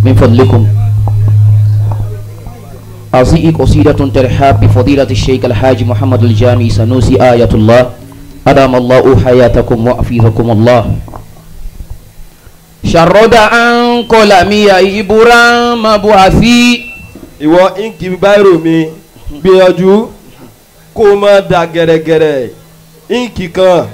من فضلكم أعطي قصيدة ترحاب بفضيلة الشيخ الحاج محمد الجامي سنوسي آية الله أدام الله حياتكم وعافيكم الله. شرد عن قلمي إبرام مبعثي. Ìwọ íǹkì báírò mi gbìyànjú kó o má da gẹ̀rẹ́gẹ̀rẹ́ íǹkì kan.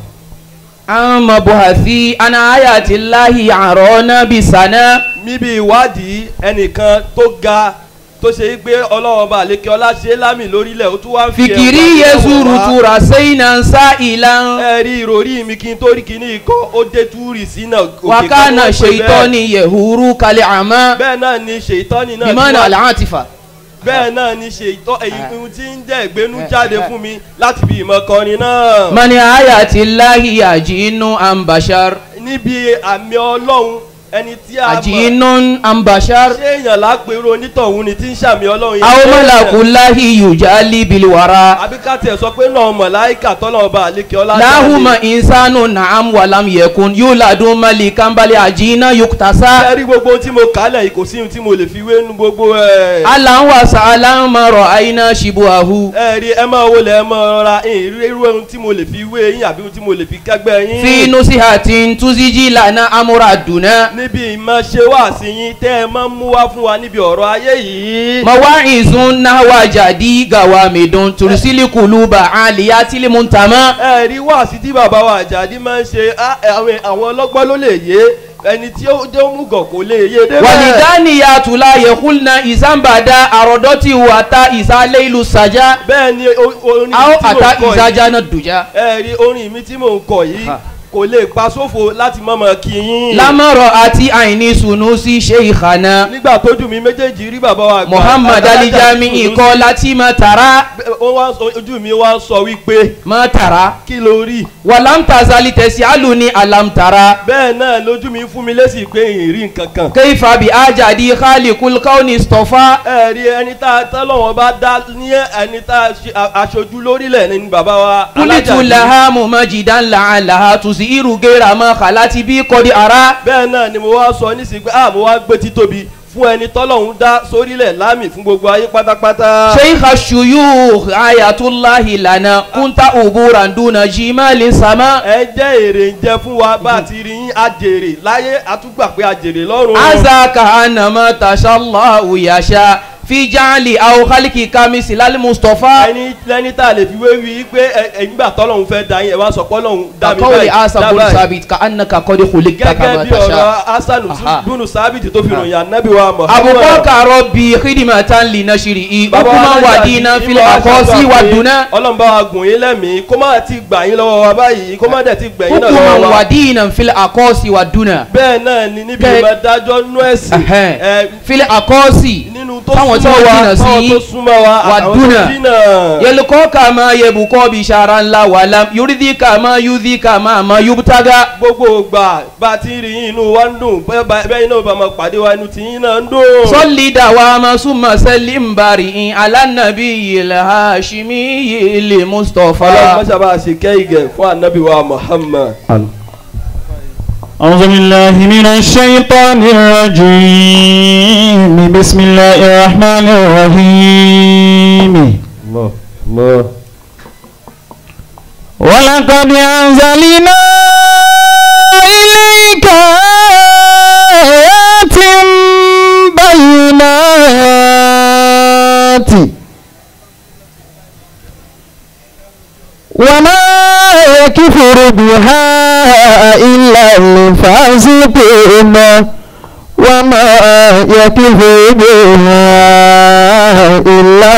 Àmọ́ buhasi ana ayati lahi àrọ́nà bisana. Níbi ìwádìí ẹnìkan tó ga tó ṣe é pé Ọlọ́run bá lékè ọlá ṣe lámì lórílẹ̀ ó tún wá ń fi ẹ̀wọ̀n. Fìkìrí Yéṣu rutura sẹ́yìnà sá ìlànà. Ẹ rí ìròrí mi kí n tó rí kíní ikọ́ ó dé túrì sínú òkè kan. Wákàna ṣèitọ́ni yẹ̀húrú kalẹ̀ àmọ́. Bẹ́ẹ̀ náà ni ṣèitọ́ni náà. Ìmọ̀nà àlàáńtìfà. Bẹ́ẹ̀ náà ni ṣèitọ́ èyí tí ń jẹ́ ìgbénú jáde fún mi láti fi ìmọ̀ kọrin náà. Mani ayati lahi àjínú ambashar. Níbi àmì Ọlọ́run ẹni tí a mọ̀. Àjínú ambashar. Ṣé èèyàn lápẹ̀rọ onítọ̀hún ni tí ń ṣàmì Ọlọ́run yẹn. Àwọn mọ̀làkùláhì yùjálì bilwara. Àbí ká tiẹ̀ sọ pé náà mọ̀láìkà tọ́lọ̀ ọba àlékè ọlá. Láhùmọ̀ ìsánú nàám wàlám yẹkun yúladún mali kánbálẹ̀ àjínà yuktasa. Ṣé rí gbogbo ohun tí mo kálẹ̀ yìí kò sí ohun tí mo lè fi wé nu gbogbo ẹ̀. Aláǹwàsá aláǹmọ̀rọ̀ àyínà ṣibuahu. Ẹ rí ẹ máa wọlé ẹ máa rọra irú ohun tí mo lè fi wé yín àbí ohun tí mo lè fi kẹ́gbẹ́ yín. Fínú sí àti túnṣíjì lànà amúra dùnà. Níbi ìmọ̀ ṣe wá sí yín tẹ́ ẹ máa ń mú wá fún wa níbi ọ̀rọ̀ ayé yìí. Mawa'izun nahwa jadi gawamidun tursili kuluba aliyatili muntama. Ẹ rí wá sí tí bàbá wa Àjàdí máa ń ṣe àwọn ọlọ́gbọ́n ló lè yé ẹni tí ó jẹ́ òmùgọ̀ kò lè yé débẹ̀. Walidaniya tula yekulna izambada arodoti wata isale ìlú saja. Bẹ́ẹ̀ ni orin mi tí mò ń kọ yìí. Ata ìsaja náà dùjá. Ẹ rí orin mi tí mò ń kọ yìí kò lè pa sófo láti mọ̀mọ́ kí yín. Lámọ̀rọ̀ àti àìní sunu sí ṣe ìkànnà. Nígbà tójú mi méjèèjì rí bàbá wa àgbà. Muhammad Ali Jami ikọ̀ láti mọ̀ tara. Ojú mi wá sọ wípé. Mọ̀ tara. Kí ló rí. Wàlámtazali tẹ̀sí àlù ní alamtara. Bẹ́ẹ̀ náà lójú mi fún mi lésì pé ìrì nǹkan kan. Kéfà bí Ajadi Khaliqul Kauni Istofa. Ẹ rí ẹni tá a tọ́lọ́wọ́n bá dá ní ẹni tá a aṣojú lórílẹ̀ ní bàbá wa. Kúlìtù làhámù majidan làálàá tùsí irúgẹ́ra mọ́ kàláti bí kọ́dí ara. Bẹ́ẹ̀ náà ni mo wá sọ nísìnyí pé mo wá gbé títóbi fún ẹni tọ́lọ́hún dá sórílẹ̀ lámì fún gbogbo ayé pátápátá. Sheikh Shuyukh Ayatullahi lana kunta uburan duna jimali sama. Ẹ jẹ́ èrè ń jẹ fún wa bá a ti rí yín àjèrè láyé àtúgbà pé àjèrè lọ́run. Azaka anama tashallahu yasha fi jaali aw khaliki kamisi lali Mustapha. Ẹni lẹni tá a lè fi wé wí pé ẹgbà tọ́lọ́hún fẹ́ da yín ẹ wá sọ pé Ọlọ́hun dá mi báyìí. Kakọ́wé asa bùnú sábìtì ka annaka kọ́dí khuliqta kama tasha. Gẹ́gẹ́ bí ọ̀rọ̀ asanu bùnú sábìtì tó fi ròyìn ànábì wa Muhammad. Abubakar rabbi khidmatan li nashri'i hukman wa dina fil aqasi wa duna. Ọlọ́run bá wa gùn yín lẹ́mìí kó má ti gbà yín lọ́wọ́ wa báyìí kó má dẹ̀ ti gbẹ̀yìn náà lọ́wọ́ wa. Hukman wa dina fil aqasi wa duna. Bẹ́ẹ̀ náà ni níbi ìmọ̀dájọ́ nú ẹ̀sìn. Fil aqasi nínú tó súnmọ́ wa wàdúnà yẹlukọ́ ká máa yẹbùkọ́ bí sara ńlá wàlá yorùdí ká máa yúdí ká máa máa yúbútágá. Gbogbo ìgbà bá ti rí yín inú wa ń dùn bẹ́ẹ̀ iná bá máa pàdé wa inú tí yín náà ń dùn. Sọ́lì dàwa máa súnmọ́ sẹ́lí ń bari in alánàbí ilẹ̀ hashimi ilẹ̀ Mustapha. Ọlọ́run mọ́ṣá bá a ṣe kẹ́ ìgẹ̀ fún ànábì wa Muhammad. أعوذ بالله من الشيطان الرجيم بسم الله الرحمن الرحيم. الله الله. ولقد أنزلنا إليك آيات بينات وما يكفر بها إلا الفاسقون وما يكفر بها إلا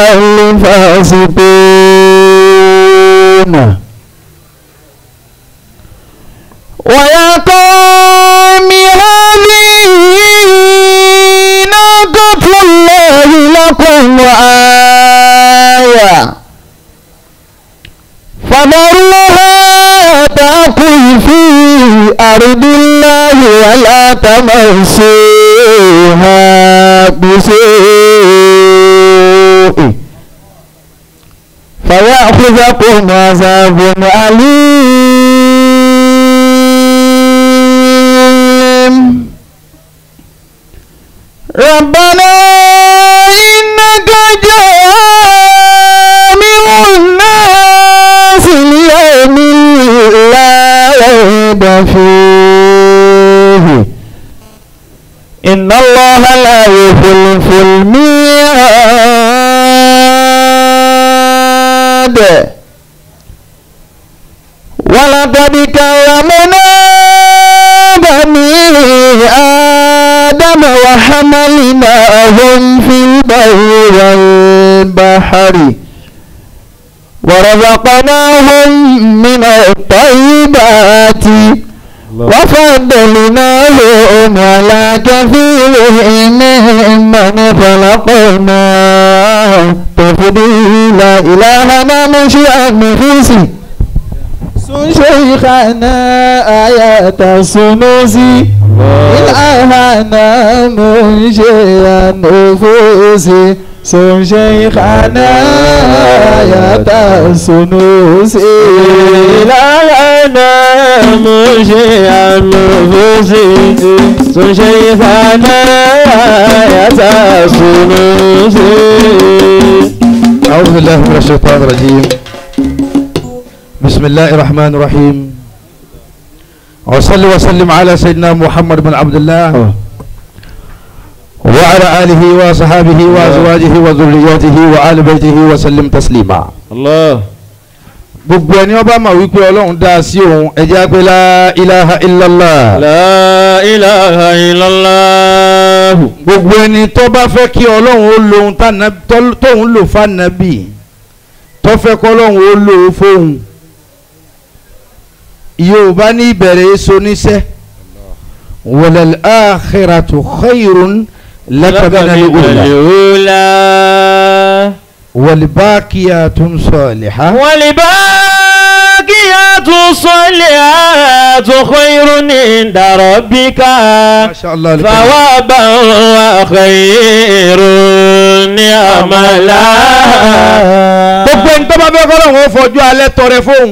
الفاسقون. ويا قوم هذه ناقة الله لكم آية فذروها لا تأكل في أرض الله ولا تمسوها بسوء فيأخذكم عذاب أليم. ربنا إنك جامع الناس ليوم لا ريب فيه إن الله لا يخلف الميعاد. ولقد كرمنا بني آدم وحملناهم في البر والبحر ورزقناهم من الطيبات وفضلناهم على كثير ممن خلقنا تفضيلا. إلهنا منشئ النفوس شيخنا آيات السنوس إلهنا منشئ النفوس شيخنا آيات السنوس إلهنا منشئ النفوس شيخنا آيات السنوس. أعوذ بالله من الشيطان الرجيم. بسم الله الرحمن الرحيم. وصلي وسلم على سيدنا محمد بن عبد الله وعلى آله وصحابه وأزواجه وذرياته وآل بيته وسلم تسليما. الله. Gbogbo ẹni ó bá mọ̀ wípé Ọlọ́run dá sí òun, ẹ jẹ́ pé la ilaha illallah. La ilaha illallah. Gbogbo ẹni tó bá fẹ́ kí Ọlọ́run ó lo ohun tóun lò fánábì, tó fẹ́ kọ́ Ọlọ́run ó lò ó fóun. Yorùbá ní ìbẹ̀rẹ̀ èso níṣẹ́. Walal akhiratu khayrun laka minal ula. Walbaqiyatu salihah. Walbaqiyatu salihatu khayrun inda rabbika. Thawaban wa khayrun amala. Gbogbo ẹni tó bá fẹ́ kọ́ lọ́wọ́ fọjú alẹ́ tọrẹ fóun.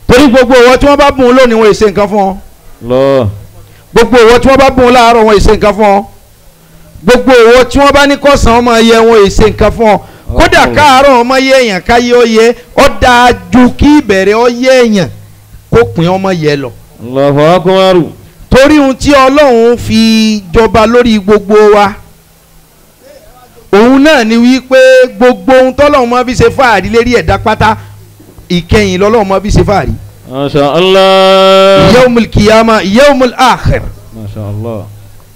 Torí gbogbo ìwọ tí wọ́n bá bùn lónìí wọn èsè nǹkan fún ọ. Gbogbo ìwọ tí wọ́n bá bùn láàárọ̀ wọn èsè nǹkan fún ọ. Gbogbo ìwọ tí wọ́n bá ní kọ̀sán ọmọ yẹ wọn èsè nǹkan fún ọ. Kódà káàárọ̀ ọmọ yẹ èèyàn káyé ọ yẹ ọ dáa ju kí ìbẹ̀rẹ̀ ọ yẹ èèyàn kó pin ọmọ yẹ lọ. Allahu akbar. Torí ohun tí Ọlọ́run fi jọba lórí gbogbo wa òun náà ni wípé gbogbo ohun tọ́lọ́run máa fi ṣe fáàrí lérí ẹ̀dá pátá ìkẹyìn lọ́lọ́run máa fi ṣe fáàrí. Masha Allah. Yawmul qiyamah, yawmul akhir. Masha Allah.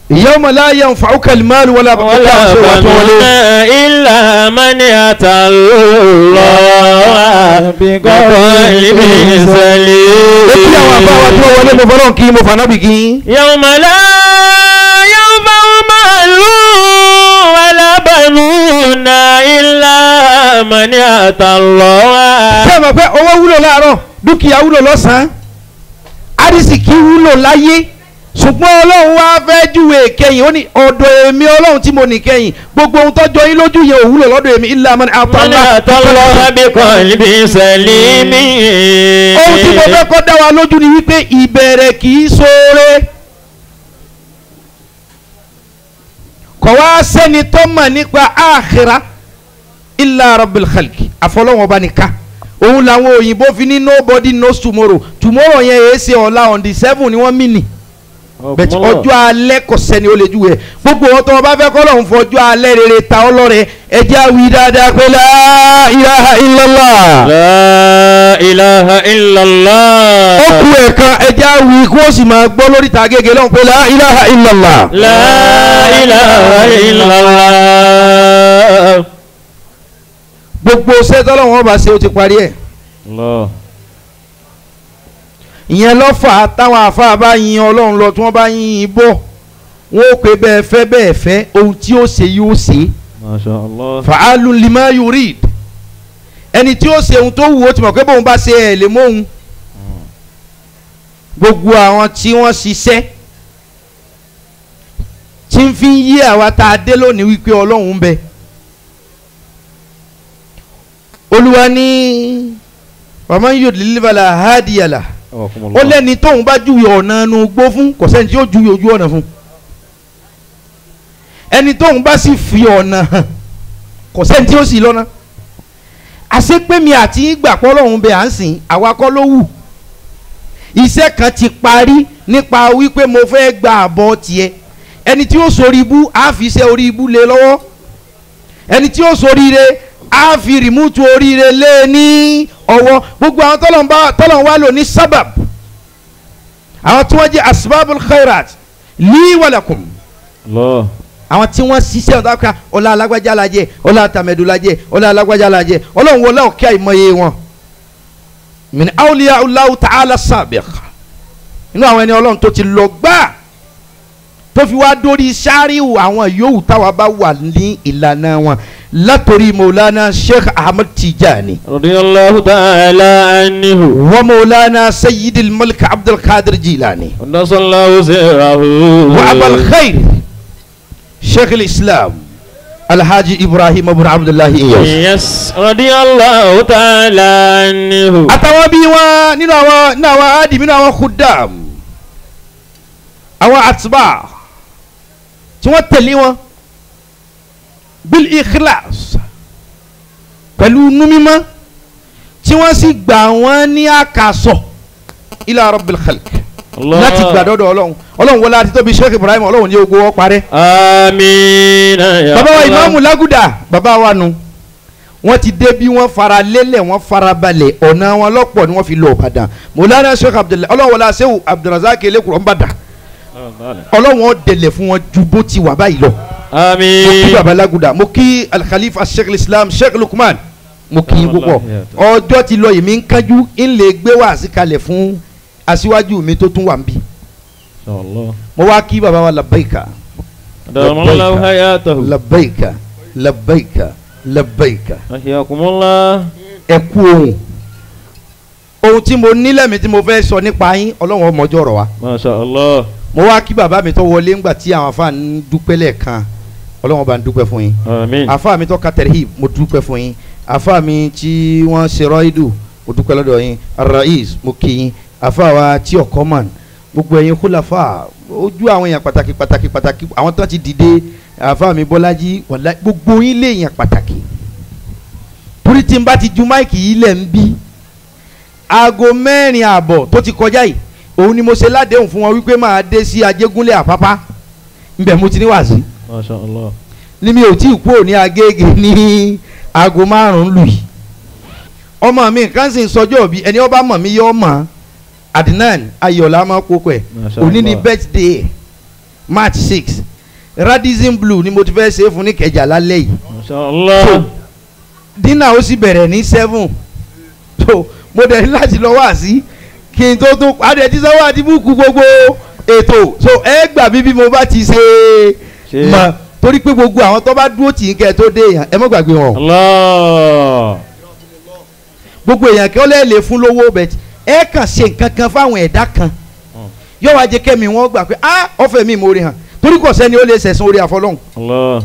Yawma la yanfa'uka al-mal wala banuna illa man ata Allah biqalbin salim. Ó kí àwọn àbáwá tí wọ́n wọlé mo fọlọ́n kí mo fànábì kí. Yawma la yanfa'u malun wala banuna illa man ata Allah. Ṣé ẹ mọ̀ pé owó wúlò láàárọ̀, dúkìá wúlò lọ́sàn-án, àrísìkí wúlò láyé, ṣùgbọ́n Ọlọ́run wá fẹ́ júwe ìkẹyìn, ó ní ọ̀dọ̀ èmi Ọlọ́run tí mo nìkẹyìn, gbogbo ohun tó jọ yín lójú yẹn ò wúlò lọ́dọ̀ èmi illa man ata Allah biqalbin salim. Ohun tí mo fẹ́ kọ́ dá wa lójú ni wípé ìbẹ̀rẹ̀ kì í ṣoore. Kò wá sẹ́ni tó mọ̀ nípa àkhírà illa rabbil khalqi, àfọlọ́wọn bá nìka. Òun làwọn òyìnbó fi ní nobody knows tomorrow. Tomorrow yẹn èé ṣe ọ̀la on the 7 ni wọ́n mí nì. Bẹ̀tẹ̀ ọjọ́ alẹ́ kò sẹ́ni ó lè júwe ẹ̀. Gbogbo wọn tó wọn bá fẹ́ kọ́ lọ́hún fọjọ́ alẹ́ rere ta ọlọ́rẹ̀ ẹ jẹ́ àwí dáadáa pé la ilaha illallah. La ilaha illallah. Ó kú ẹ̀kan ẹ jẹ́ àwí kó o sì máa gbọ́ lórí ta gègé lọ́hún pé la ilaha illallah. La ilaha illallah. Gbogbo sẹ́tọ́ lọ́wọ́ ọba ṣe ó ti parí ẹ̀. Ìyẹn ló fà á táwọn àfáà bá yin Ọlọ́run lọ tí wọ́n bá yin in bọ̀ wọ́n ó pé bẹ́ẹ̀ fẹ́ bẹ́ẹ̀ fẹ́ ohun tí ó ṣe yóò ṣe. Masha Allah. Fa'alun lima yurid. Ẹni tí ó ṣe ohun tó wù ó ti mọ̀ pé bóun bá ṣe ẹ̀ lè móhun. Gbogbo àwọn tí wọ́n ṣiṣẹ́ tí ń fi yí àwa tá a dé lónìí wípé Ọlọ́run ń bẹ. Olúwa ní waman yudlil fala hadiya lah. Ó lẹ́ni tóun bá júwe ọ̀nà inú gbó fún kò sẹ́ni tí ó júwe ojú ọ̀nà fún. Ẹni tóun bá sì fi ọ̀nà hàn kò sẹ́ni tí ó sì lọ́nà. Àṣepé mi àti ìgbà pọ́ Ọlọ́run bẹ à ń sìn àwa kọ́ ló wù. Iṣẹ́ kan ti parí nípa wípé mo fẹ́ gba àbọ̀ tiẹ̀. Ẹni tí ó sórí ibú á fi iṣẹ́ orí ibú lé lọ́wọ́. Ẹni tí ó sórí ire á fi rìmútu oríire lé ní ọwọ́. Gbogbo àwọn tọ́lọ̀ wá lò ní sábàb, àwọn tí wọ́n jẹ́ asbabul khairat li wa lakum. Àwọn tí wọ́n ṣiṣẹ́ ọ̀dọ́ ká ọlá alágbájá la jẹ́, ọlá tàmẹ̀dù la jẹ́, ọlá alágbájá la jẹ́, Ọlọ́run wọlé ọ̀kẹ́ àìmọye wọn. Min awliya Allahu ta'ala sabiq, inú àwọn ẹni Ọlọ́run tó ti lọ gbáà tó fi wá dórí sáríwò àwọn yòówù táwa bá wà ní ìlànà wọn látòrí Maulana Sheikh Ahmad Tijani radiyallahu ta'ala anhu wa Maulana Sayyidil Malik Abdul Qadir Jilani nasallahu sirrahu wa Abul Khair Sheikh al-Islam Alhaji Ibrahim Abu Abdullahi Iyas radiyallahu ta'ala anhu. Àtàwọn bí wọn nínú àwọn adi nínú àwọn khuddam àwọn atba tí wọ́n tẹ̀lé wọn bil ikhlas pẹ̀lú numímọ́ tí wọ́n sì gbà wọ́n ní àkàsọ̀ ila rabbil khalq láti gbà dọ́dọ̀ Ọlọ́run. Ọlọ́run wọlé àti tóbi Sheikh Ibrahim Ọlọ́run ní ogun wọn parẹ́. Àmín. Bàbá wa ìmáàmù Lágùdà bàbá wa nu wọ́n ti dé bí wọ́n fara lélẹ̀ wọ́n fara balẹ̀ ọ̀nà wọn lọ́pọ̀ ni wọ́n fi lọ Ìbàdàn. Mọ̀lánà Sheikh Abdullahi Ọlọ́run wọlé àṣẹ́wò Abdulrazak Elekuro ń bàdàn. Ọlọ́run ó dẹ̀lẹ̀ fún wọn ju bó ti wà báyìí lọ. Àmín. Mo kí baba Lágùdà, mo kí Al-Khalifa Sheikh Islam Sheikh Lukman, mo kí yín púpọ̀. Ọjọ́ ti lọ èmi ń kánjú ń lè gbé wáàsí kalẹ̀ fún aṣíwájú mi tó tún wà ń bí. Mo wá kí baba wa labbaika labbaika labbaika labbaika ẹ kú ohun ohun tí mo nílẹ̀ mi tí mo fẹ́ sọ nípa yín Ọlọ́run ọmọjọ́ ọ̀rọ̀ wa. Masha Allah. Mo wá kí bàbá mi tó wọlé ńgbà tí àwọn afa ń dúpẹ́ lẹ́ẹ̀kan Ọlọ́run bá ń dúpẹ́ fún yín. Àmín. Afa mi tó ka tẹ̀rẹ̀hì mo dúpẹ́ fún yín. Afa mi tí wọ́n ṣe rọ́ìdù mo dúpẹ́ lọ́dọ̀ yín. Arais mo kí yín. Afa wa tí ọkọ mọ̀ gbogbo ẹ̀yin kúláfà ojú àwọn èèyàn pàtàkì pàtàkì pàtàkì àwọn tó ti dìde. Afa mi Bọ́lájí wàlá gbogbo yín lè yàn pàtàkì. Torí tí n bá ti ju máìkì yìí lẹ̀ ń bí aago 4:30 tó ti kọjá yìí òun ni mo ṣe ládéhùn fún wọn wípé máa dé sí Ajégúnlẹ̀ Àpápá nbẹ̀ mo ti ní wàásí. Masha Allah. Ní mi ò tí ì kúrò ní Agége ní aago 5 lù yìí. Ọmọ mi nǹkan sì ń sọjọ́ òbí ẹni ọba mọ̀ mí yọ ọmọ Adnan Ayọ̀lá máa kókó ẹ̀. Òní ni birthday March 6 Radisson Blue ni mo ti fẹ́ ṣe é fún ní Ìkẹjà lálẹ́ yìí. Masha Allah. So dínà ó sì bẹ̀rẹ̀ ní 7 so mo dẹ̀ ní láti lọ wá sí kí n tó tún adé tí sanwó àti búùkù gbogbo ètò so ẹ gbà mí bí mo bá ti ṣe mọ̀ torí pé gbogbo àwọn tó bá dúró tì í kẹ́ ẹ tó dé èèyàn ẹ má gbàgbé wọn. Allah. Gbogbo èèyàn kí ó lè lè fún lówó bẹ̀ ẹ kàn ṣe nǹkan kan fáwọn ẹ̀dá kan yóò wá jẹ́ kẹ́mi wọ́n gbà pé ah ọ̀fẹ́ mi mo rí hàn torí kò sẹ́ni ó lè ṣẹ̀san orí àfọlọ́hún. Allah.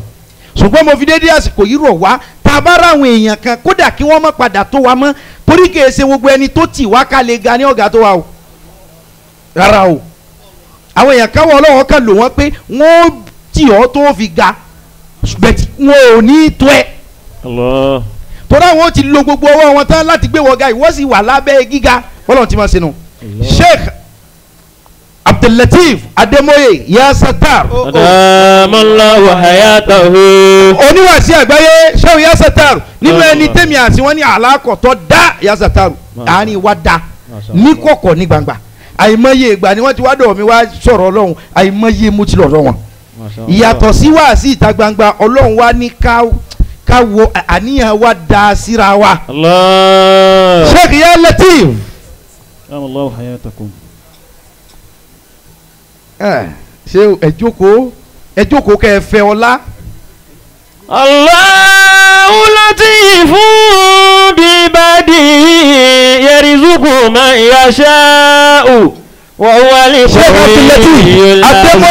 Ṣùgbọ́n mo fi dédé àsìkò yìí rọ̀ wá tá a bá ra àwọn èèyàn kan kódà kí wọ́n má padà tó wa mọ́ torí kìí ṣe gbogbo ẹni tó tì wá ká lè ga ní ọ̀gá tó wa o rárá o àwọn èèyàn kan wọ Ọlọ́run kan lò wọ́n pé wọ́n tì ọ́ tó fi ga bẹ́ẹ̀ wọn ò ní tó ẹ. Allah. Torí àwọn ti lo gbogbo ọwọ́ wọn tán láti gbé wọn ga ìwọ sì wà lábẹ́ gíga Ọlọ́run ti máa ṣe nù. Sheikh Abdullateef Ademoye ya Sattar. Adamallahu hayatahu. Oníwàsí àgbáyé Sheikh ya Sattar nínú ẹni tẹ́mi àti wọ́n ní àlákọ̀tọ́ dá ya Sattar àárín wa dá ní kọ̀kọ̀ ní gbangba àìmọye ìgbà ni wọ́n ti wá dọ̀ mí wá sọ̀rọ̀ Ọlọ́run àìmọye mo ti lọ̀rọ̀ wọn. Ìyàtọ̀ sí wàásí ìta gbangba Ọlọ́run wa ní ká wo àníyàn wa dá síra wa. Sheikh ya Lateef. Adamallahu hayatakum. Ṣé ẹ jókòó ẹ jókòó kẹ́ ẹ fẹ́ ọlá. Allahu لطيف بعباده يرزق من يشاء وهو القوي العزيز.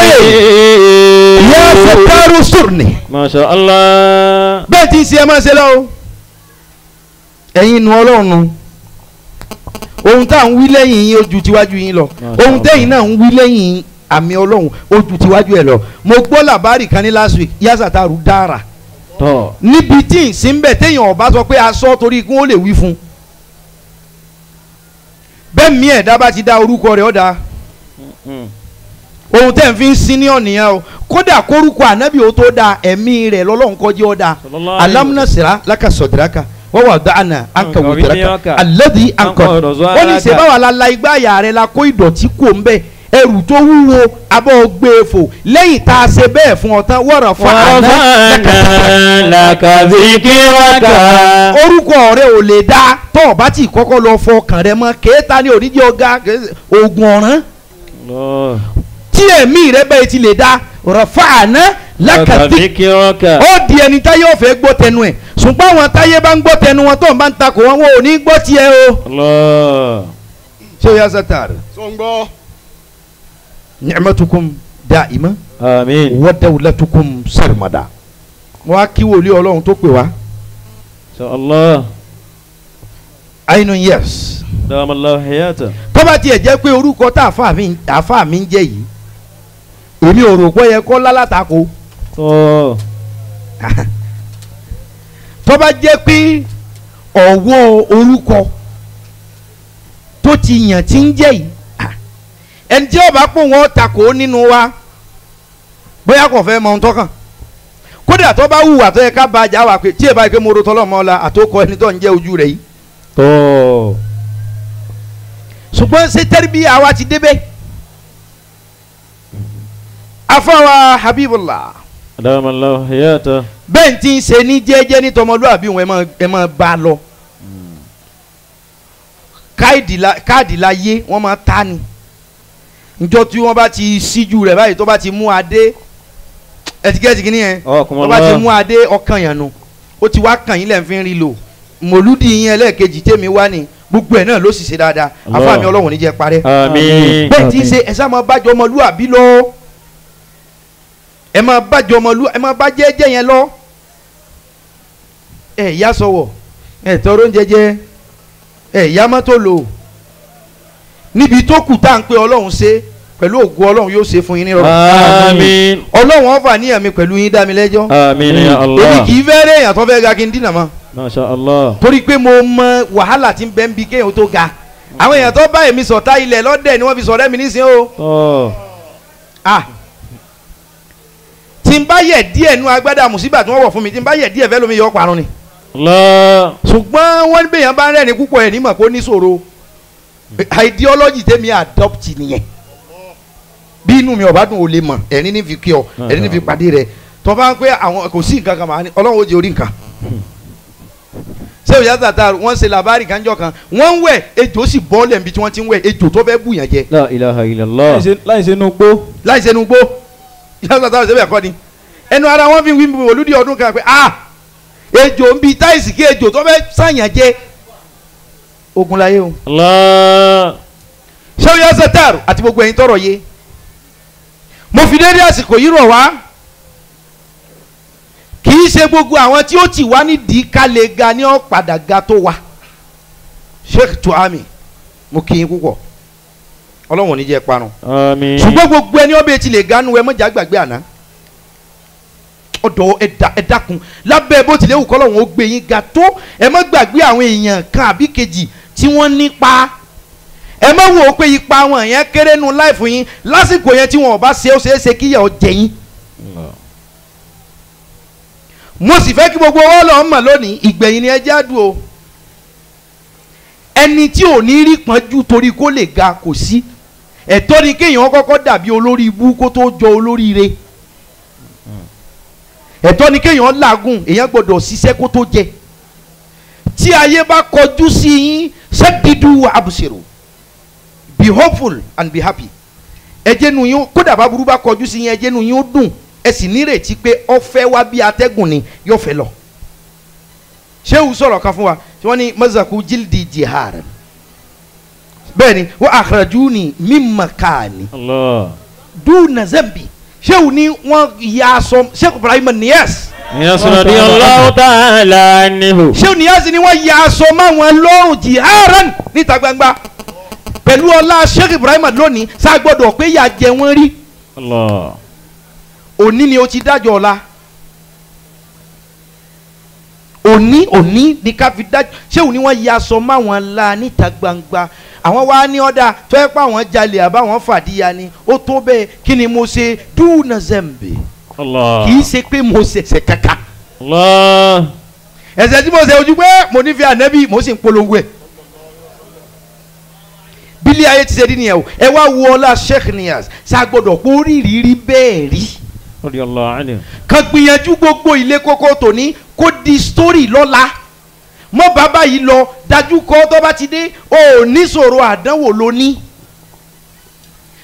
يا ستار استرني. ما شاء الله. Bẹ́ẹ̀ tí ń ṣe ẹ máa ṣe lọ ẹ̀yin nu Ọlọ́run ohun tá à ń wí lẹ́yìn yín ó ju tiwájú yín lọ ohun tẹ́yìn náà ń wí lẹ́yìn àmì Ọlọ́run ó ju tiwájú ẹ̀ lọ. Mo gbọ́ làbárì kan ní last week yásàtàrú dára níbi tí ń sí bẹ̀ téèyàn ọba sọ pé aṣọ torí kí wọ́n lè wí fún un bẹ́ẹ̀ mi ẹ̀dá bá ti dá orúkọ rẹ̀ ọ̀dà ohun tẹ́ ń fi ń sin ní ọ̀nìyàn o kódà kórúkọ ànábì ó tó da ẹ̀mí rẹ̀ lọ́lọ́run kọjú ọ̀dà alámúnásìrá lákàsọ̀dìrákà wọ́n wà dáná ànkàwùdìrákà alẹ́dì ànkọ̀ ó ní ṣe báwa la la igbá àyà rẹ̀ la kó ìdọ̀tí kò ń bẹ̀ ẹrù tó wúwo abọ́ gbé e fò lẹ́yìn tá a ṣe bẹ́ẹ̀ fún ọ tán wọ́rọ̀ fún àná làkàzíkíraka. Orúkọ rẹ ò lè dá tó o bá ti kọ́kọ́ lọ fọkàn rẹ mọ́ kéèta ní oníjẹ́ ọ̀gá oògùn ọ̀ràn tí ẹ̀mí rẹ bẹ́ẹ̀ ti lè dá rọ̀fà àná làkàzíkíraka. Ó di ẹni táyé ọ̀fẹ́ gbọ́ tẹnu ẹ̀ ṣùgbọ́n àwọn táyé bá ń gbọ́ tẹnu wọn tó ń bá ń takò wọn wọn ò ní gbọ́ tiẹ̀ o. Ṣé o yà sátàrì? Ni'matukum da'ima. Àmín. Wa dawlatukum sarmada. Wọ́n á kí wòlíì Ọlọ́run tó pè wá. Insha Allah. Àìnú yes. Damallahu hayata. Tó bá tiẹ̀ jẹ́ pé orúkọ tá àáfàá mi ń jẹ́ yìí èmi ò rò pé yẹ kó lálátakò. Tó bá jẹ́ pé ọ̀wọ́ orúkọ tó ti yàn tí ń jẹ́ yìí ẹni tí ó bá pò wọ́n takò nínú wa bóyá kò fẹ́ mọ ohun tó kàn kódà tó bá hùwà tó yẹ ká bá ajá wa pé tí ẹ bá yẹ pé mo ro tọ́lọ́mọ la àtòkọ ẹni tó ń jẹ́ ojú rẹ̀ yìí. Ṣùgbọ́n ṣé tẹ́rìbí àwa ti débẹ̀ afọwà Habibullah. Adamallahu hayata. Bẹ́ẹ̀ tí ń ṣe ní jẹ́jẹ́ ní tọmọlúwàbí wọn ẹ máa bá a lọ káàdì la yé wọ́n máa ta ni njọ tí wọ́n bá ti síjú rẹ̀ báyìí tó bá ti mú adé ẹtikẹ́tì kìíní yẹn tó bá ti mú adé ọkàn yẹn nu ó ti wá kàn yín lẹ́ẹ̀ fi ń rí lò mòlúdi yín ẹlẹ́ẹ̀kejì tèmi wá ní gbogbo ẹ̀ náà ló sì ṣe dáadáa àfàmì Ọlọ́run ní jẹ́ parẹ́. Àmín. Bẹ́ẹ̀ tí ń ṣe ẹ sá máa bájọ ọmọlúwàbí lọ ẹ máa bájọ ọmọlúwàbí ẹ máa bá jẹ́jẹ́ yẹn lọ ẹ yá sọ̀wọ̀ ẹ tọrọ oúnjẹ jẹ ẹ yá mọ́tò lò níbi tó kù tá à ń pé Ọlọ́run ṣe pẹ̀lú ògo Ọlọ́run yóò ṣe fún yín nírọ̀rùn. Àmín. Ọlọ́run ọ̀fà níyàn mi pẹ̀lú yín dá mi lẹ́jọ́. Àmín ya Allah. Èmi kì í fẹ́ rí èèyàn tó fẹ́ ga kí n dínà mọ́. Masha Allah. Torí pé mo mọ wàhálà tí ń bẹ ń bi kéèyàn tó ga. Àwọn èèyàn tó bá èmi sọ̀tá ilẹ̀ lọ́dẹ̀ ni wọ́n fi sọ̀rẹ́ mi nísìnyí o. Tí n bá yẹ̀ díẹ̀ nu agbádá mùsíbà tí wọ́n wọ̀ fún mi tí n bá yẹ̀ díẹ̀ fẹ́ lómi yọ parun ni. Ṣùgbọ́n wọ́n ní bẹ́yàn bá ń rẹ́rìn púpọ̀ ẹ̀ nímọ̀ kó ní ṣòro. Ideology tèmi adopt nìyẹn. Bí inú mi ọba dùn ó lè mọ̀ ẹ̀rín ní fi kí ọ ẹ̀rín ní fi pàdé rẹ tó bá ń pẹ́ àwọn kò sí nǹkan kan màá ní Ọlọ́run ó jẹ orí nǹkan. Ṣé òyà tàtà wọ́n ṣe làbárì kanjọ́ kan wọ́n ń wẹ̀ ejò sì bọ́ọ̀lẹ̀ níbi tí wọ́n ti ń wẹ̀ ejò tó fẹ́ bù yàn jẹ. La ilaha illallah. Láì ṣe inú gbó. Láì ṣe inú gbó ìyá tàtà ṣe bẹ́ẹ̀ kọ́ ni ẹnu ara wọn fi wí olúdi ọdún kan pé ah ejò ń bi táìsì kí ejò tó fẹ́ sàyàn jẹ ogun láyé o. Allah. Ṣé òyà tàtà àti gbogbo ẹ̀yin tọrọ yé mo fi dédé àsìkò yìí rọ̀ wá kì í ṣe gbogbo àwọn tí ó ti wá nídìí ká lè ga ní ọ̀padà ga tó wa Sheikh Tuami mo kí yín púpọ̀ Ọlọ́run ò ní jẹ́ parun. Àmín. Ṣùgbọ́n gbogbo ẹni ọbẹ̀ ti lè ganu ẹ mọ̀jà gbàgbé àná ọ̀dọ̀ ẹ dákun lábẹ́ bó tilẹ̀ wù kọ́ Ọlọ́run ó gbé yín ga tó ẹ má gbàgbé àwọn èèyàn kan àbí kejì tí wọ́n nípa ẹ má wò ó pé ipa wọn yẹn kéré nu láìfù yín lásìkò yẹn tí wọn ò bá ṣe ó ṣeé ṣe kíyà ó jẹ yín. Mo sì fẹ́ kí gbogbo wọn lọ́ọ́ mọ̀ lónìí ìgbẹ̀yìn ni ẹ jẹ́ àdùn o ẹni tí ò ní rí pọ́njú torí kó lè ga kò sí ẹ̀tọ́ ni kéèyàn kọ́kọ́ dàbí olórí ibú kó tó jọ olóríire ẹ̀tọ́ ni kéèyàn làágùn èèyàn gbọ́dọ̀ ṣiṣẹ́ kó tó jẹ tí ayé bá kọjú sí yín sẹ́dídú àbùsẹ̀rò be hopeful and be happy ẹjẹ́ nu yín kódà bá burú bá kọjú sí yín ẹjẹ́ nu yín ó dùn ẹ sì nírètí pé ó fẹ́ wá bí atẹ́gùn ni yóò fẹ́ lọ. Ṣéwù sọ̀rọ̀ kan fún wa tí wọ́n ní mazaku jildi jihar bẹ́ẹ̀ ni wọ́n akhrajuni min makani Allah. duna zambi. Ṣéwù ní wọ́n ya aṣọ Sheikh Ibrahim Niass. Niass radiyallahu ta'ala anhu. Ṣéwù Niass ni wọ́n ya aṣọ máwọn lọ́rùn jiharan níta gbangba pẹ̀lú ọlá Sheikh Ibrahim lónìí sá gbọ́dọ̀ pé yà jẹ wọ́n rí. Allah. Òní ni o ti dájọ́ ọ̀la. Òní ni ká fi dájọ́. Ṣéwù ni wọ́n ya aṣọ máwọn la níta gbangba. Àwọn wa ní ọ̀dà tó yẹ pé àwọn jalè àbáwọn fàdíya ni ó tó bẹ́ẹ̀ kí ni mo ṣe dúnà zẹ̀mbẹ̀. Allah. Kì í ṣe pé mo ṣẹ̀ṣẹ̀ kàkà. Allah. Ẹ̀ṣẹ̀ tí mo ṣe ojú pé mo nífẹ̀ẹ́ ànẹ́bí mo sì ń polongo ẹ̀. Bílí ayé ti ṣe rí nìyẹn o. Ẹ wá wo ọlá Sheikh Niass ṣàgbọ́dọ̀ pé ó rí ìrírí bẹ́ẹ̀ rí. Radiyallahu anhu. Kan gbìyànjú gbogbo ilé kókó tòní kó di sítórì lọ́la. Mọ bàbá yìí lọ dájú kọ́ tó bá ti dé o ò ní sọ̀rọ̀ àdánwò lóní.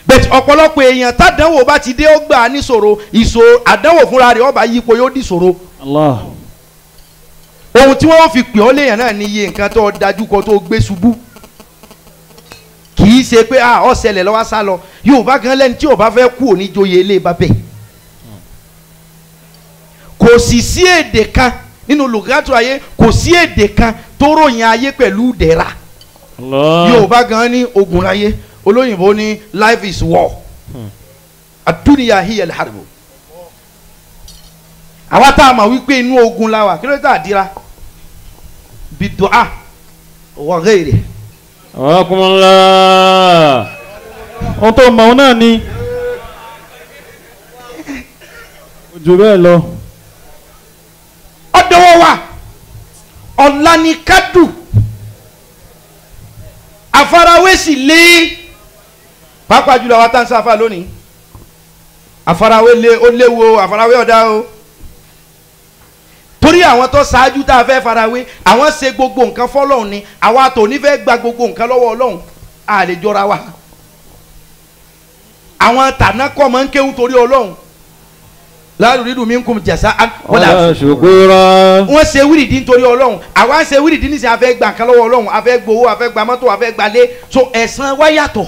Bẹ́ẹ̀ ọ̀pọ̀lọpọ̀ èèyàn tádánwò bá ti dé ó gbà á ní sọ̀rọ̀ ìṣòro àdánwò fúnra rẹ̀ ọba yípo yóò di sọ̀rọ̀. Allah. Ohun tí wọ́n fi pè ọ́ léèyàn náà ní iye nǹkan tó dájú kọ́ tó gbé ṣubú. Kì í ṣe pé ó ṣẹlẹ̀ lọ́wọ́ sá lọ. Yorùbá gan lẹ́ni tí ò bá fẹ́ kú òní joyè ilé bàbẹ̀. Kò sì sí èdè kan nínú lùgátù ayé, kò sí èdè kan tó ròyìn ayé pẹ̀lú dẹ̀ra. Yorùbá gan ní ogun láyé, olóyìnbó ní life is war. Àdúnyà hiya al-harbu. Àwa tá a mọ̀ wípé inú ogun la wà, kí ló dé tá a dira? Bidua wa ghairi. Ọkùnrinlá. Ohun tó mọ̀ ọ́n náà ni. Ojú bẹ́ẹ̀ lọ. Ọ̀dọ̀wọ̀ wa ọ̀la ni kádù àfarawé sì lé pàápàá jùlọ àwọn táǹsà fà lónìí àfarawé lé ó léwu àfarawé ọ̀dá o torí àwọn tó ṣáájú tá a fẹ́ farawé àwọn ṣe gbogbo nǹkan fọlọ́hún ni àwa tòní fẹ́ gba gbogbo nǹkan lọ́wọ́ Ọlọ́hun a lè jọra wa àwọn tàná kọ́ máa ń kéwú torí Ọlọ́hun láàrúdìdù mi ń kún jàsá wala ṣukura. Wọ́n ṣe wíìdì nítorí Ọlọ́run àwa ń ṣe wíìdì níṣẹ́ a fẹ́ gba nǹkan lọ́wọ́ Ọlọ́run a fẹ́ gbowó a fẹ́ gba mọ́tò a fẹ́ gbalé so ẹ̀san wa yàtọ̀.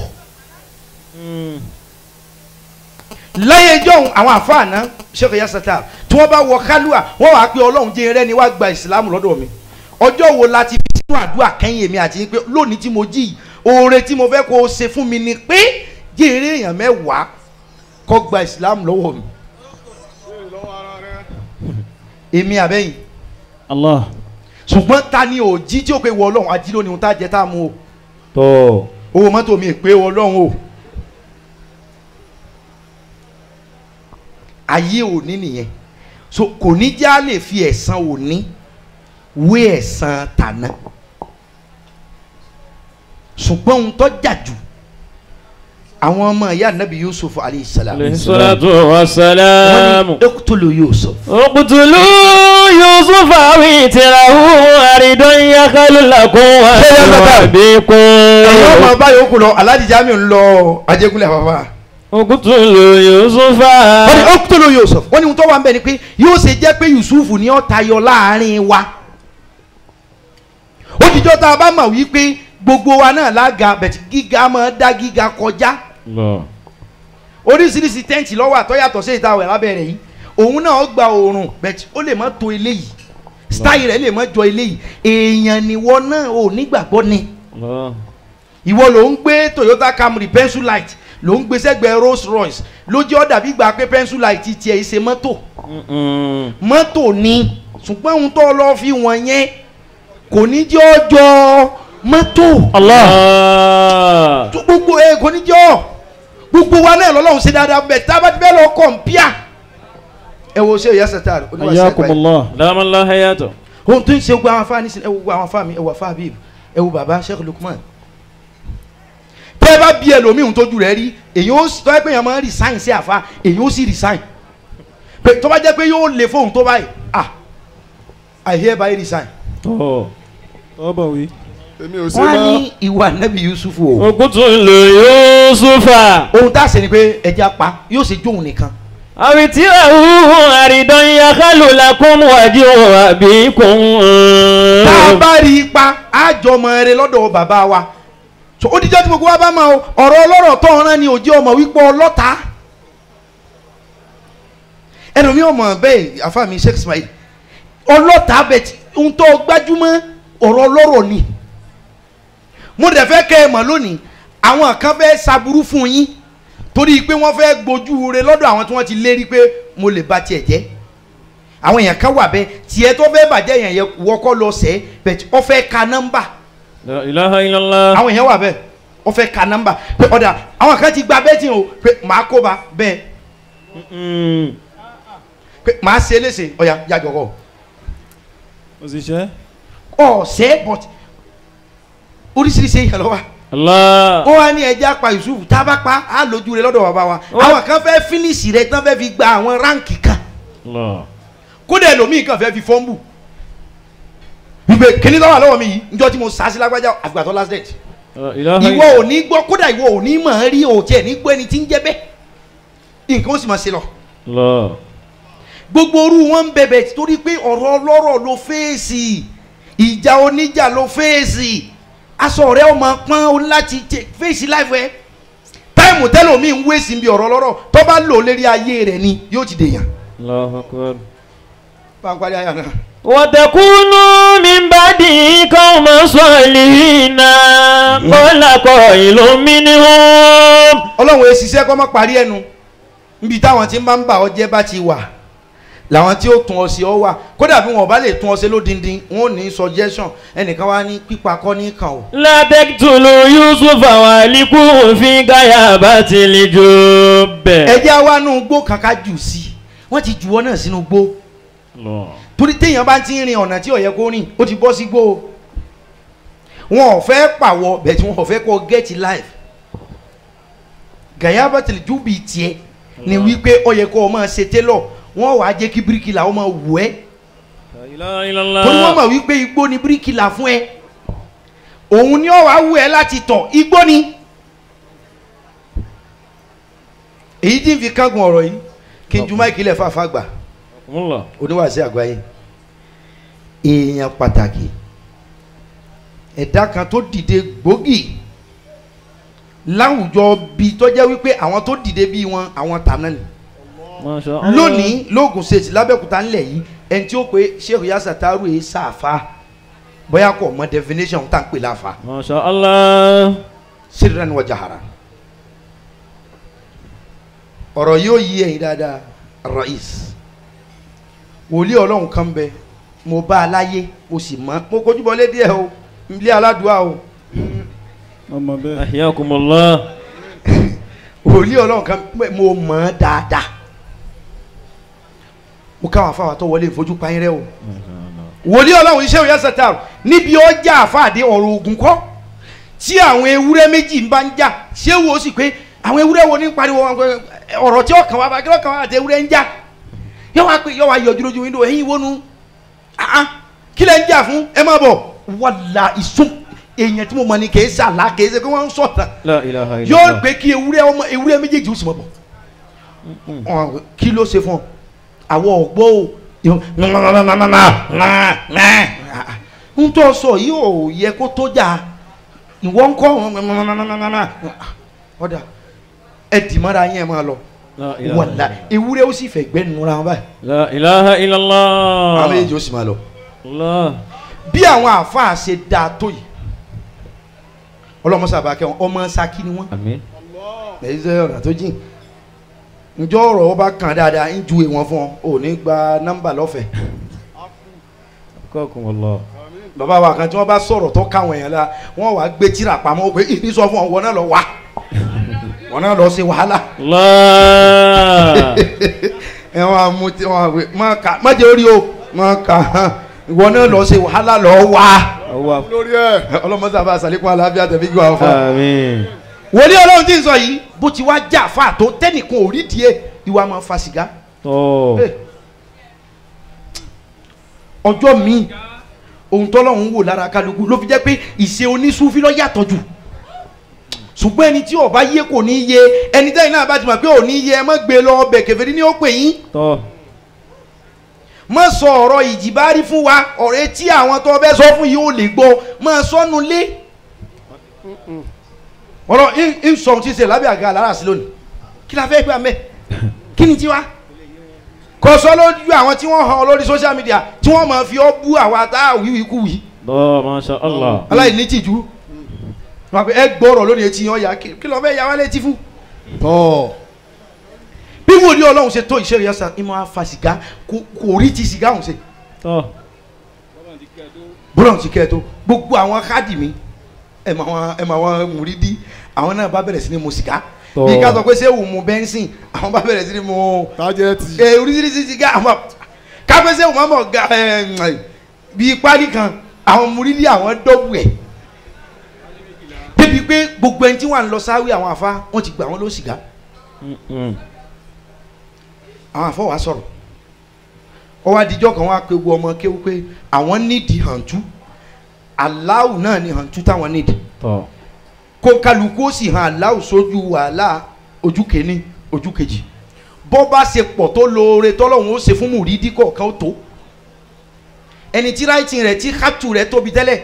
Láyé ìjọ́hun àwọn àfáàná Sheikh Yasata tí wọ́n bá wọ kálúà wọ́n wàá pé Ọlọ́run jẹ́ rẹ́ni wá gba ìsìlámù lọ́dọ̀ mi ọjọ́ wo la ti fi sínú àdúrà kẹ́yìn èmi àti pé lónìí tí mo jí oore tí mo fẹ́ kó o ṣe fún mi ni pé jẹ́ eré èèyàn mẹ́wàá kó gba ìsìlámù lọ́wọ́ mi èmi àbẹ́yìn. Allah. Ṣùgbọ́n ta ni ò jí tí ó pe wọ Ọlọ́run ají lónìí ohun tá a jẹ tá a mú o. Tọ́. Owó mọ́tò mi pé Ọlọ́run o. Ayé òní nìyẹn so kò ní já lè fi ẹ̀san òní wé ẹ̀san tàná. Ṣùgbọ́n ohun tó jà jù àwọn ọmọ ìyá nabi Yusuf alayhi salam. Alayhi salatu wa salam. Wọ́n ní uqtulu Yusuf. Uqtulu Yusuf aw itrahu aridan yakhlu lakum wa abikum. Ẹ̀yin ọmọ báyìí ó kù lọ Alhaji Jamiu ń lọ Ajégúnlẹ̀ bàbá. Uqtulu Yusuf. Wọ́n ní uqtulu Yusuf. Wọ́n ní ohun tó wà ń bẹ̀ ni pé yóò ṣe jẹ́ pé Yusuf ni ó tayọ láàrin wa. Ó dijọ́ tá a bá mọ̀ wípé gbogbo wa náà lága bẹ̀tì gíga máa dá gíga kọjá. Oríṣiríṣi tẹ́ǹtì lọ́wọ́ àtọ́yàtọ̀ sí ìta àwẹ̀ lábẹ́rẹ̀ yìí òun náà gba oòrùn bẹ̀tì ó lè má tó eléyìí stáì rẹ̀ lè má jọ eléyìí èèyàn nìwọ náà ò nígbàgbọ́ ni ìwọ ló ń gbé Toyota Camry pencil light ló ń gbé sẹ́gbẹ̀ẹ́ Rolls Royce lójú ọ̀dà bí gbà pé pencil light tiẹ̀ ṣe mọ́tò mọ́tò ni ṣùgbọ́n ohun tó lọ fi wọ̀n yẹn kò ní jẹ́ ọjọ́ mọ́tò. Allah. Gbogbo ẹ kò ní jọ gbogbo wa náà lọ́lọ́run ṣe dáadáa bẹ́ẹ̀ tá a bá ti bẹ́ẹ̀ lọ kọ̀ǹpíà. Ẹ wo ṣe ìyá sàtàr Ayakumullah. Dámọ́lá hayatọ̀. Ohun tó ń ṣe gbogbo àwọn afáàní ẹ wo gbogbo àwọn afáàmì ẹ wo afáà bíi ẹ wo bàbá Sheikh Lukman. Tẹ́ ẹ bá bí ẹlòmíì ohun tójú rẹ̀ rí èyí ó tọ́ ẹ pé èèyàn máa ń resign sí àfa èyí ó sì resign. Tó bá jẹ́ pé yóò lè fóun tó báyìí ah I hereby resign. Tọ́ bọ̀ wí. Wọ́n á ní ìwà nẹ́bí Yusuf o. Uqtulu Yusufa. Ohun tá a ṣe ni pé ẹja pa yóò ṣe jóun nìkan Àwìtíràwù àrídán yakálù lakum wájú àbíkún. Tá a bá rí ipa àjọmọ rẹ lọ́dọ̀ bàbá wa. So ó dijọ́ tí gbogbo wa bá máa o ọ̀rọ̀ ọlọ́rọ̀ tó ń rán ni òjì ọmọ wípé ọlọ́ta. Ẹnu mi ò mọ̀ bẹ́ẹ̀ àfa mi Sheikh Ismail ọlọ́ta bẹ̀ tí ohun tó gbájúmọ́ ọ̀rọ̀ ọlọ́rọ̀ ni. Mo dẹ̀ fẹ́ kẹ́ ẹ mọ̀ lónìí àwọn kan fẹ́ ṣaburú fún yín torí pé wọ́n fẹ́ gbójú re lọ́dọ̀ àwọn tí wọ́n ti lérí pé mo lè ba tiẹ̀ jẹ́. Àwọn èèyàn kan wà bẹ́ẹ̀ tiẹ̀ tó fẹ́ bàjẹ́ èèyàn yẹn wọ́kọ́ lọ sẹ́ bẹ́ẹ̀ tí wọ́n fẹ́ ka nọ́mbà. La ilaha illallah. Àwọn èèyàn wà bẹ́ẹ̀ wọ́n fẹ́ ka nọ́mbà pé ọ̀dà àwọn kan ti gba bẹ́ẹ̀ tí o pé màá kó ba bẹ́ẹ̀ pé màá ṣe léṣe ọ̀yà yàjọ̀ kọ́. Òṣìṣẹ́. Ọ̀sẹ̀ but oríṣiríṣi èèyàn ló wà. Allah. Ó wá ní ẹja pa Yusuf tá a bá pa á lójú rẹ lọ́dọ̀ bàbá wa. Àwọn kan fẹ́ fínísì rẹ tán fẹ́ fi gba àwọn ráǹkì kan. Kódà ẹlòmíì kan fẹ́ fi fọ́nbù. Wípé kíní tó wà lọ́wọ́ mi yìí njọ́ tí mo sá sí lágbájá àgbà tó last date. Ìwọ ò ní gbọ́ kódà ìwọ ò ní mọ̀ ọ́n rí o tiẹ̀ ní gbọ́ ẹni tí ń jẹ́ bẹ́ẹ̀. Nǹkan ó sì máa ṣe lọ. Gbogbo orú wọn ń bẹ̀bẹ̀ torí pé ọ̀rọ̀ ọlọ́rọ̀ ló fèsì ìjà oníjà ló fèsì aṣọ rẹ ọmọ pọ́n o láti fèsì láìpẹ́ táìmù tẹ́lòmíì ń wéṣì bí ọ̀rọ̀ lọ́rọ̀ tó bá lò lérí ayé rẹ̀ ni yóò ti dèèyàn. Allahu Akbar. Pàǹpàdé ayà náà. Wa takunu min ba'di qawman salihina qala qailun minhum. Ọlọ́run èsìsẹ́ kọ́ mọ́ parí ẹnu níbi táwọn tí ń bá ń bà ọ́ jẹ́ bá ti wà làwọn tí ó tún ọ sí ọ wà kódà bí wọn ò bá lè tún ọ sí lódindin wọn ò ní suggestion ẹnìkan wá ní pípa kọ́ ní kàn o. La taqtulu Yusufa wa alquhu fi ghayabatil jubb. Ẹ jẹ́ wá nú gbó kankan jù sí i wọ́n ti jù ọ náà sínú gbó torí téèyàn bá ti rin ọ̀nà tí ó yẹ kó rìn ó ti bọ́ sí gbó o wọn ò fẹ́ pàwọ́ bẹ́ẹ̀ tí wọn ò fẹ́ kó get life ghayabatil jubbi tiẹ̀ ni wípé ó yẹ kó o máa ṣe télọ̀ wọ́n wàá jẹ́ kí bíríkìlà ó máa wù ẹ́ torí wọ́n mọ̀ wípé igbó ni bíríkìlà fún ẹ òun ni ó wàá wù ẹ́ láti tọ̀ igbó ni. Èyí tí ń fi kángun ọ̀rọ̀ yìí kí n ju máìkì lẹ̀ fàáfàá gbà oníwàásí àgbáyé èèyàn pàtàkì ẹ̀dá kan tó dìde gbòógì láwùjọ bíi tó jẹ́ wípé àwọn tó dìde bíi wọn àwọn tàná ni lónìí lóògùn ṣèṣì lábẹ́òkúta ńlẹ̀ yìí ẹni tí ó pé Sheikh Yasataru yìí ṣàfà bóyá kò mọ definition tá à ń pè láfa. Masha Allah. Sirran wa jahara. Ọ̀rọ̀ yóò yí ẹ̀yin dáadáa Rais. Wòlíì Ọlọ́run kan bẹ mo bá a láyé mo sì mọ̀ mo kojú bọlé díẹ̀ o ilé aládùá o. Ọmọ bẹ́ẹ̀. Ahyakumullah. Wòlíì Ọlọ́run kan bẹ mo mọ̀ dáadáa mo káwọn afáwà tó wọlé ìfojú pa yín rẹ o. Wòlíì Ọlọ́run Sheikh Yasataru níbi ọjà àfáàdé ọ̀rọ̀ ogun kọ́ tí àwọn ewúrẹ́ méjì ń bá ń jà ṣé wo sì pé àwọn ewúrẹ́ wo ní pariwo ọ̀rọ̀ tí ọkàn wa bá kí ọkàn wa àti ewúrẹ́ ń jà yọ wá pé yọ wá yọjú lójú wíńdò ẹ̀yin wọnú kí lẹ́ ń jà fún ẹ má bọ̀ wàlà ìsún èèyàn tí mo mọ̀ ni kì í sàlá kì í ṣe pé wọ́n ń sọ̀tàn yóò pé kí ewúrẹ́ ọmọ ewúrẹ́ méjèèjì ó sì mọ̀ bọ̀ kí ló ṣe fún ọ àwọn ọ̀gbọ́ o ń tọ́ sọ yìí ò yẹ kó tó jà ìwọ ń kọ́ ọ̀dà ẹ dì mọ́ra yín ẹ máa lọ wàlá ewúrẹ́ ó sì fẹ́ gbẹ́ nura wọn báyìí. La ilaha illallah. Àwọn méjèèjì ó sì máa lọ. Bí àwọn àáfàá ṣe dáa tó yìí ọlọ́mọṣàbà kẹwọn ọmọ Ṣakí ni wọ́n. Èyí ṣe ọ̀nà tó jìn njọ́ ọ̀rọ̀ ọba kan dáadáa ń ju ìwọ̀n fún ọ ò ní gba nọ́mbà lọ́fẹ̀ẹ́. Bàbá wa kan tí wọ́n bá sọ̀rọ̀ tó káwọn èèyàn la wọ́n wàá gbé tírà pamọ́ pé ìní sọ fún ọ wọn náà lọ wá wọn náà lọ ṣe wàhálà. Ẹ wọn á mú tí wọn á wé má kà má jẹ́ orí o má kà ìwọ náà lọ ṣe wàhálà lọ wá. Ọlọ́mọ sábà sàlékún àlàáfíà tẹ̀mí gbọ́ àwọn fún wa. Wòlíì Ọlọ́run tí ń sọ yìí bó ti wá jà fà tó tẹ́nìkan ò rí díẹ̀ ìwà máa fa sìgá. Ọjọ́ mi ohun tọ́lọ́run wò lára kálukú ló fi jẹ́ pé ìṣe onísúfí ló yàtọ̀ jù. Ṣùgbọ́n ẹni tí ó bá yé kò ní yé ẹni tẹ́yìn náà bá ti mọ̀ pé ò ní yé ẹ má gbé lọ ọbẹ̀ kèfèrí ni ó pè yín. Má sọ ọ̀rọ̀ ìjìbárí fún wa ọ̀rẹ́ tí àwọn tó bẹ́ sọ fún yìí ò lè gbọ́ má sọnù lé. Ọ̀rọ̀ ń sọ ohun tí ń ṣe lábẹ́ àga àlárà sí lónìí kí la fẹ́ gbà mẹ́ kí ni tiwa. Kò sọ lójú àwọn tí wọ́n hàn lórí social media tí wọ́n máa fi ọ́ bú àwa tá a wíwí kú wí. Masha Allah. Aláìní tìjú ẹ gbọ́rọ̀ lónìí etí yan ya kí ló fẹ́ ya wá létí fún. Bí wòlíì Ọlọ́run ṣe tó ìṣe ìyàsá ìmọ̀ afa sìgá kò rí ti sìgá òun ṣe. Bọ́lá ti kẹ́ ẹ tó gbogbo àwọn káàdì mi ẹ̀ mà àwọn mùrídìí àwọn náà bá bẹ̀rẹ̀ sí ní mu sìgá. Bí ká sọ pé ṣé òun mu bẹ́ńsìn àwọn bá bẹ̀rẹ̀ sí ní mu oríṣiríṣi sìgá àwọn ká pé ṣé òun máa mọ̀ bíi pálí kan àwọn mùrídìí àwọn dọ́bù ẹ̀. Débi pé gbogbo ẹni tí wà ń lọ sáwí àwọn àfa wọn ti gbà wọn ló sìgá. Àwọn àfọ wa sọ̀rọ̀ ọwọ́ adijọ́ kan wá pé gbogbo ọmọ kéwú pé àwọn nídìí hàntú aláwù náà ni hàntú táwọn nídìí kó kálukú ó sì hàn aláwù sójú wàhálà ojú kìíní ojú kejì bọ́ bá ṣe pọ̀ tó lóore tọ́lọ́hún ó ṣe fún mùrídìí kọ̀ọ̀kan ó tó ẹni tí ráìtì rẹ̀ tí kátù rẹ̀ tóbi tẹ́lẹ̀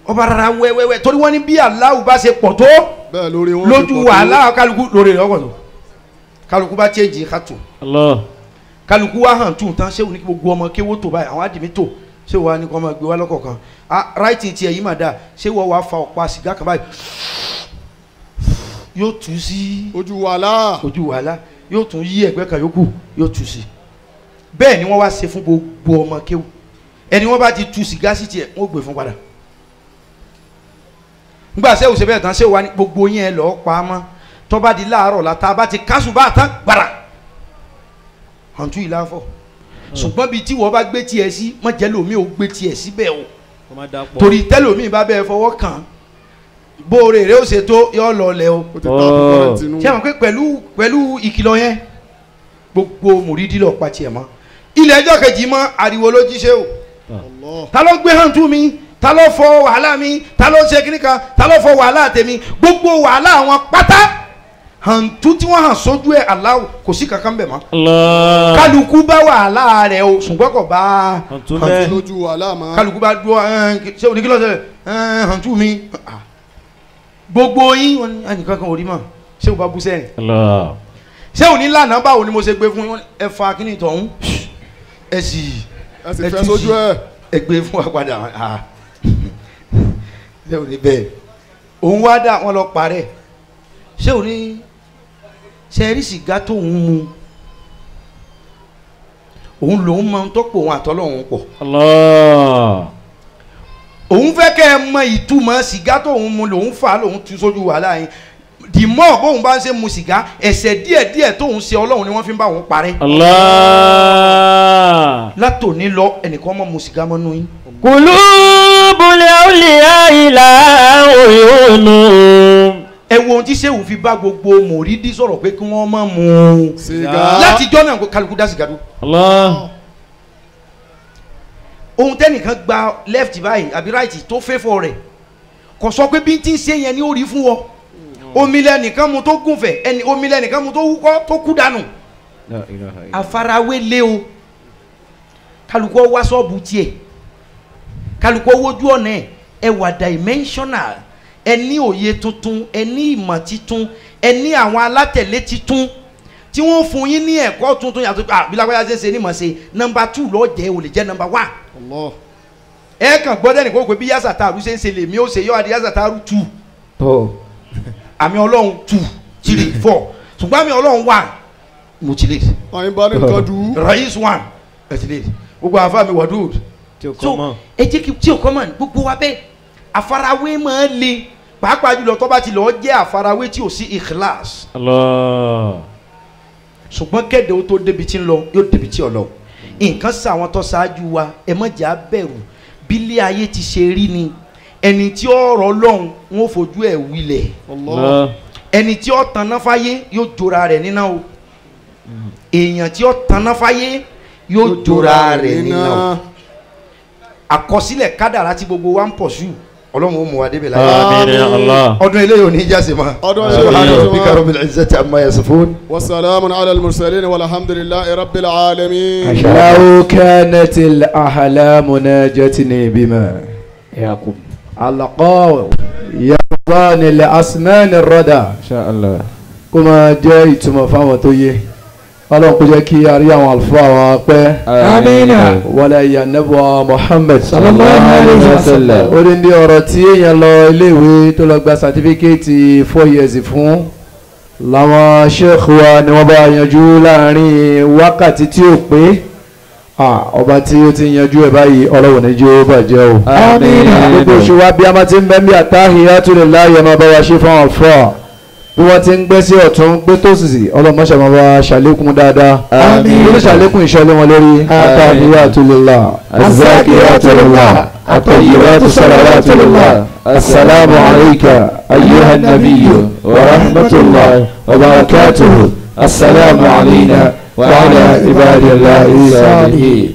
ọba rárá wẹ́wẹ́wẹ́ torí wọ́n ní bí aláwù bá ṣe pọ̀ tó lójú wàhálà kálukú lóore rẹ̀ ọkọ̀ tó kálukú bá chéjì kátù kálukú wá hàn tún tán ṣéwù ní gbogbo ọmọ kéwó tó báyìí àwọn àdìmí tó ṣéwù wa ní kọ́ ọmọ gbé wá lọ́kọ̀ọ̀kan ah ráìtì tiẹ̀ yìí mà dáa ṣéwù wa fa ọ̀pá sìgá kan báyìí yóò tú sí ojú wàhálà ojú wàhálà yóò tún yí ẹ̀gbẹ́ kan yòókù yóò tú sí bẹ́ẹ̀ ni wọ́n wá ṣe fún gbogbo ọmọ kéwó ẹni wọ́n bá ti tú sìgá sí tiẹ̀ wọ́n gbé fún padà ngbà ṣéwù ṣe bẹ́ẹ̀ tán ṣéwù wa ní gbogbo yẹn lọ́ọ́ pa á mọ́ tó bá di láàárọ̀ la tá a bá ti kásù bá a tán gbàrà hàntú yìí láfọ̀ ṣùgbọ́n bíi tí wọ́n bá gbé tiẹ̀ sí má jẹ́ lómi ò gbé tiẹ̀ síbẹ̀ o torí tẹ́lómi bá bẹ́ẹ̀ fọwọ́ kàn bóore rẹ ó ṣe tó yọ lọlẹ̀ o ṣé àwọn pé pẹ̀lú ìkìlọ̀ yẹn gbogbo mùrídìí lọ pa tiẹ̀ mọ́ ilẹ̀ ẹjọ́ kejì mọ́ ariwo ló jíṣẹ́ o ta ló gbé hàntú mi ta ló fọ wàhálà mi ta ló ṣe kíníkan ta ló fọ wàhálà tèmi gbogbo wàhálà àwọn pátá hàntú tí wọ́n hàn sójú ẹ̀ aláwọ̀ kò sí kankan bẹ̀ mọ́. Kálukú bá wàhálà rẹ̀ o ṣùgbọ́n kò bá hàntú bẹ́ẹ̀ lójú wàhálà mọ́. Kálukú bá dúró ṣé oníkìlọ̀ ṣẹlẹ̀ hàntú mi gbogbo yín wọn ní ẹnìkan kan ò rí mọ̀ ṣé o bá bú sẹ́yìn. Ṣé òní lànà báwo ni mo ṣe gbé fún yín ẹ fa kíní tọ̀hún ẹ sì ẹ fẹ́ sójú ẹ ẹ gbé fún wa padà ṣé òní bẹ́ẹ̀ òun wá dà wọn lọ parẹ́ ṣé òní ṣe rí sìgá tó ń mu òun lòun máa ń tọ́pọ̀ òun àtọ́lọ́hún pọ̀. Òun fẹ́ kẹ́ ẹ mọ ìtumọ̀ sìgá tó ń mu lòun fà lòun tu sójú wàhálà yín dìmọ́ bóun bá ń ṣe mu sìgá ẹ̀ṣẹ̀ díẹ̀díẹ̀ tóun ṣe Ọlọ́run ni wọ́n fi ń bá òun parẹ́. Látòní lọ ẹnìkan mọ̀ mu sìgá mọ́nú yín. Kulubul awliya ila uyunu. Ẹ wo ohun tí sẹ́wù fi bá gbogbo mòrídìí sọ̀rọ̀ pé kí wọ́n má mu sìgá látijọ́ náà kálukú dá sìgá dúró. Ohun tẹ́nìkan gba left báyìí àbí right tó fẹ́ fọ rẹ̀ kò sọ pé bí n ti ń ṣe yẹn ni ó rí fún ọ omi lẹ́nìkan mu tó gùnfẹ̀ ẹni omi lẹ́nìkan mu tó wúkọ́ tó kú dànù àfarawé lé o kálukú wá sọ́ọ̀bù tiẹ̀ kálukú wojú ọ̀nà ẹ̀ ẹ wà dimensional ẹ ní òye tuntun ẹ ní ìmọ̀ titun ẹ ní àwọn alátẹ̀lé titun tí wọ́n fún yín ní ẹ̀kọ́ tuntun yàtọ̀ àbí lágbájá ṣe ṣe ní mọ̀ ṣe nọ́mbà 2 lọ́ọ́ jẹ́ ò lè jẹ́ nọ́mbà 1. Ẹ kàn gbọ́dọ̀ nìkan pé bí yàtọ̀ àrùn ṣe ń ṣe lèmi ó ṣe yọ àdí yàtọ̀ àrùn 2 àmì Ọlọ́run 2 3 4 ṣùgbọ́n àmì Ọlọ́run 1 mo ti lè. Ọyìn bá ní nǹkan dùn. Rais 1 ẹ ti lè gbogbo àfa mi wàdúùd. So ẹ jẹ́ kí tí o kọ́ mọ̀ gbogbo wa bẹ́ẹ̀ àfarawé máa ń le pàápàá jùlọ tó bá ti lọ́ọ́ jẹ́ àfarawé tí ò sí ikhlas. Ṣùgbọ́n kéde ó tó débi tí ń lọ yóò débi tí ò lọ nǹkan sàwọn tó ṣáájú wa ẹ má jẹ́ á bẹ̀rù bílé ayé ti ṣe rí ni ẹni tí ó rọ̀ lọ́hùn wọn ò fojú ẹ̀ wilẹ̀ ẹni tí ó tanná fáyé yóò jora rẹ̀ níná o èèyàn tí ó tanná fáyé yóò jora rẹ̀ níná o àkọsílẹ̀ kádàrá tí gbogbo wa ń pọ̀ sí Ọlọ́run ó mú wa débẹ̀ láyé. Àmín ya Allah. Ọdún eléyìí ò ní jásí ma. Subhana rabbika rabbil izzati amma yasifun. Wa salamun ala al-mursalin walhamdulillahi rabbil alamin. Law kanatil ahlamu najatni bima. Yaqub. Alqaw yaqdani li asman ar-rada. Insha Allah. Kó máa jẹ́ ìtumọ̀ fáwọn tó yé. Ọlọ́run kó jẹ́ kí a rí àwọn àlùfáà wa pẹ́. Àmín. Wala ya nabuwa Muhammad sallallahu alayhi wa sallam. Ó ní ní ọ̀rọ̀ tí èèyàn lọ iléèwé tó lọ gba sàtífíkẹ́ẹ̀tì 4 years fún làwọn sheikh wa ni wọ́n bá yanjú láàrin wákàtí tí ó pé. Ọba tí ó ti yanjú ẹ̀ báyìí Ọlọ́run ní jẹ́ ó bàjẹ́ o. Àmín. Gbogbo oṣù wa bí a máa ti ń bẹ́ ń bí àtàhìyàtu lillahi ẹ̀ máa bá wa ṣe fún àwọn àlùfáà bí wọ́n ti ń gbé sí ọ̀tún gbé tó sì ọlọ́mọṣẹ́ máa bá ṣàlékún dáadáa. Àmín. Ló ṣàlékún ìṣọ́lé wọn lórí. Àtàhìyàtu lillah Azakiyatu lillah at-tayyibatu salawatu lillah assalamu alayka ayyuhan nabiyyu wa rahmatullahi wa barakatuhu assalamu alayna wa ala ibadillahi salihin.